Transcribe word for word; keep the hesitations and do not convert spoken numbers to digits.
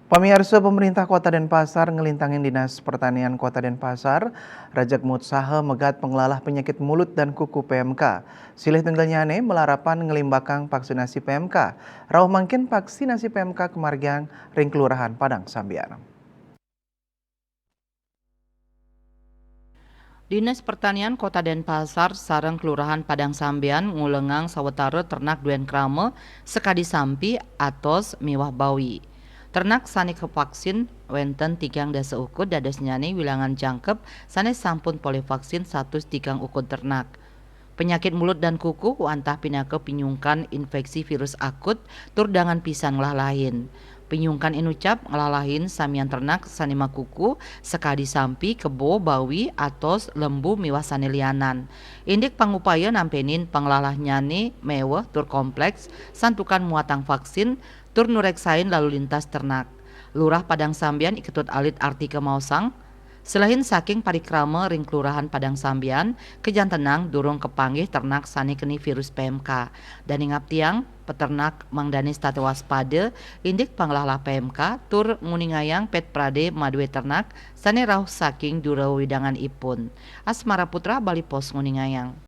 Pamiarsa, pemerintah Kota Denpasar ngelintangin Dinas Pertanian Kota Denpasar rajeg mutsaha megat penglalah penyakit mulut dan kuku P M K. Silih tunggalnyane malarapan ngelimbakang vaksinasi P M K. Rauh mangkin vaksinasi P M K kamargiang ring Kelurahan Padang Sambian. Dinas Pertanian Kota Denpasar sareng Kelurahan Padang Sambian ngulengang sawatara ternak duen krama sakadi sampi, atos, miwah bawi. Ternak sane kavaksin wenten tigang dasa ukud, dadosnyane wilangan jangkep sane sampun polih vaksin satus tigang ukud ternak. Penyakit mulut dan kuku wantah pinaka pinyungkan infeksi virus akut tur dangan pisan nglalahin. Pinyungkan inucap nglalahin samian ternak sane makuku sakadi sampi, kebo, bawi, atos, lembu miwah sane lianan. Indik pangupaya nampenin panglalahnyane meweh tur kompleks santukan muatang vaksin tur nureksain lalu lintas ternak. Lurah Padang Sambian I Ketut Alit Artika maosang, selehin saking parikrama ring Kelurahan Padang Sambian, kajantenang durung kapanggih ternak sane keni virus P M K. Dane ngaptiang, peternak mangdane setata waspada indik panglalah P M K tur nguningayang pet prade madue ternak sane rauh saking dura wewidanganipun. Asmara Putra, Bali Post, nguningayang.